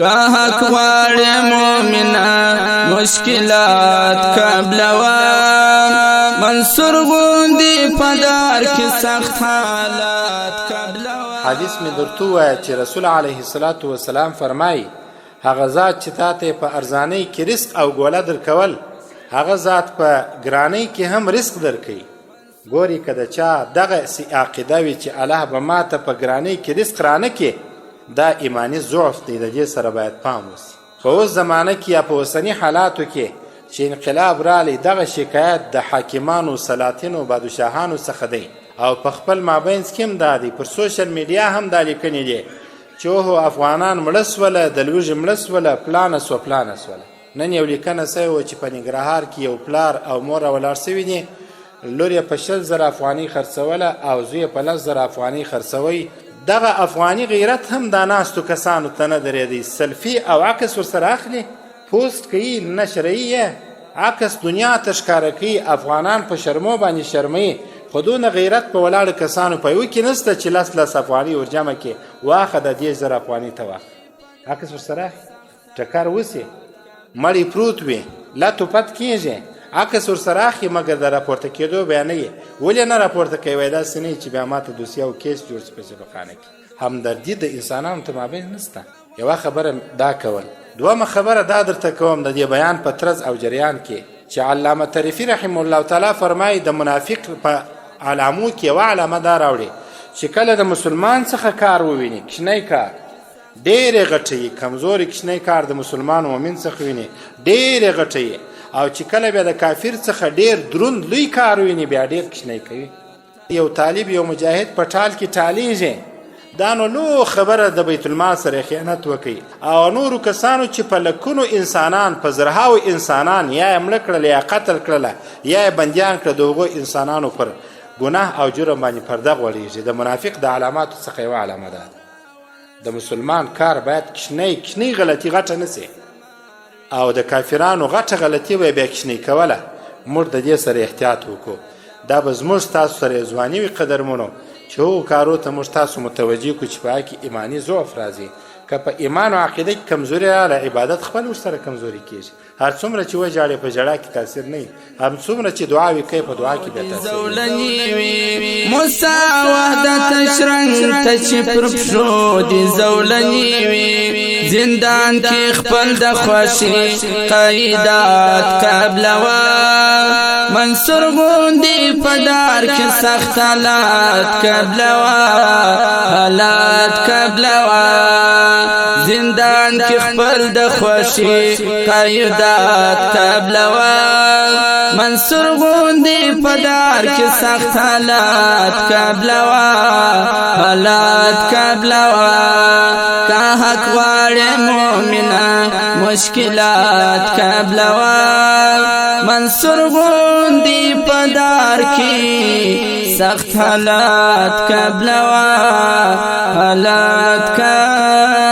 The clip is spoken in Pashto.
که حق غواړې مؤمنه، مشکلات قبلوه. منصور غوندې په دار کې سخت حالات قبلوه. حدیث مې درته ووایه چې رسول علیه الصلاة والسلام فرمایي، هغه ذات چې تا ته په ارزانۍ کې رزق او ګوله درکول، هغه ذات په ګرانۍ کې هم رزق درکوي. ګوري، که د چا دغسې عقیده وي چې الله به ما ته په ګرانۍ کې رزق رانه کړي، دا ایماني ضعف دی. د دې سره باید پام وسي. په اوس زمانه کې یا په اوسني حالاتو کې چې انقلاب رالی، دغه شکایت د حاکمانو، سلاطینو، بادشاهانو څخه دی او په خپل مابینځ کې هم دا دی، پر سوشل میډیا هم دا لیکنې دي چې اوهو، افغانان مړه سوله، د لوږې مړه سوله، پلانه سوه، پلانه سوله. نن یو لیکنه سوې وه چې په ننګرهار کې یو پلار او مور راولاړ سوي دي، لور یې په 20,000 افغانۍ خرڅوله او زوی یې په 10,000 افغانۍ خرڅوي. دغه افغاني غیرت هم دا ناستو کسانو ته نه درېدی. سلفي او عکس ورسره اخلي، پوسټ کوي، نشروي یې، عکس دنیا ته ښکاره کوي، افغانان په شرمو باندې شرموي، خو دونه غیرت په ولاړو کسانو په یوه کې نشته چې لس لس افغانۍ ورجمع کړي، واخه د 30,000 افغانۍ ته واخه. عکس ورسره اخلي، ټکر وسي، مړی پروت وي، لت و پت کېږي، عکس ورسره اخلي، مګر د راپورته کېدو بیا نه یې. ولې نه راپورته کوي؟ وایي داسې نه چې بیا ماته دوسیه او کیس جوړ شي په شفاخانه کې. همدردي د انسانانو تر مابین نشته. یوه خبره دا کول. دومه خبره دا درته کوم د دې بیان په طرز او جریان کې چې علامه طریفي رحمه الله تعالی فرمایي، د منافق په علامو کې یوه علامه دا راوړي چې کله د مسلمان څخه کار وویني، کوچنی کار ډېرې غټوي، کمزوري کوچنی کار د مسلمان مؤمن څخه ویني، ډېرې غټوي، او چې کله بیا د کافر څخه ډېر دروند لوی کار ویني، بیا ډېر کوچنی کوي. یو طالب، یو مجاهد په ټال کې ټالیږي، دا نو لو خبره د بیت المال سره خیانت وکړي، او نورو کسانو چې په لکونو انسانان، په زرهاو انسانان یا یې مړه کړل، یا قتل کړل، یا یې بندیان کړل، د هغو انسانانو پر ګناه او جرم باندې پرده غوړیږي. د منافق د علاماتو څخه یوه علامه ده. د مسلمان کار باید کوچنی کوچنۍ غلطي غټه نه سي، او د کافرانو غټه غلطي به بیا کوچنۍ کوله. موږ د دې سره احتیاط وکړو. دا به زموږ تاسو سره ځواني وي قدرمنو، چې هغو کارو ته موږ تاسو متوجه کړو چې په هغه کې ایماني ضعف راځي. که په ایمان او عقیده کې کمزوري راغله، عبادت خپل ورسره کمزوري کېږي. هر څومره چې وژاړې، په ژړا کې تاثیر نه وي. هر څومره چې دعاوې کوې، په دعا کې بیا تاثیر نه. زولنې وي موسی وحدت شرنګ ته چې پر پښو دي زولنې وي، زندان کې خپل د خوشي قیدات قبلوه. منصور غوندې په دار کې سخت حالات قبلوه، حالات قبلوه. زندان کې خپل د خوشي قیدات قبلوه. منصور غوندې په دار کې سخت حالات قبلوه، حالات قبلوه. که حق غواړې مؤمنه، مشکلات قبلوه. منصور غوندې په دار کې سخت حالات قبلوه، حالات قبلوه.